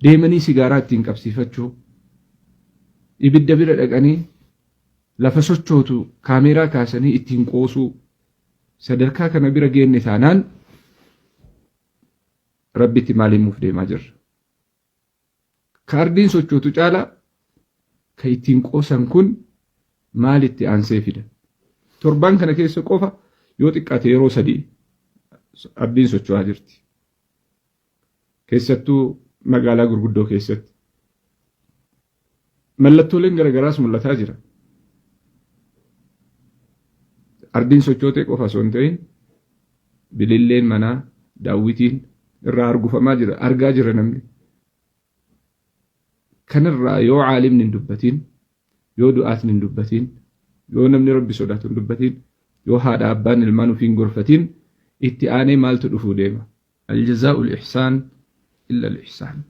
Deemanii sigaaraa ittiin qabsiifachuu, ibidda bira dhaqanii lafa sochootu kaameeraa kaasanii ittiin qoosuu sadarkaa kana bira geenne taanaan Rabbitti maal himuuf deemaa jirra? Kaardiin sochootu caalaa ka ittiin qoosan kun maal itti aansee fida? Torbaan kana keessa qofa yoo xiqqaate yeroo 3 ardiin socho'aa jirti. Keessattuu magaalaa gurguddoo keessatti. Mallattooleen garagaraas mul'ataa jira. Ardiin sochootee qofa osoo hin ta'in bililleen manaa daawwitiin irraa argufamaa jira, argaa jira namni. Kanarraa yoo caalimni hin dubbatiin, yoo du'aatni hin dubbatiin, yoo namni Rabbi sodaatu hin dubbatiin, yoo haadha abbaan ilmaan ofii hin gorfatiin itti aanee maaltu dhufuu deema? Aljazaa'ul ihsaan illa al ihsaan.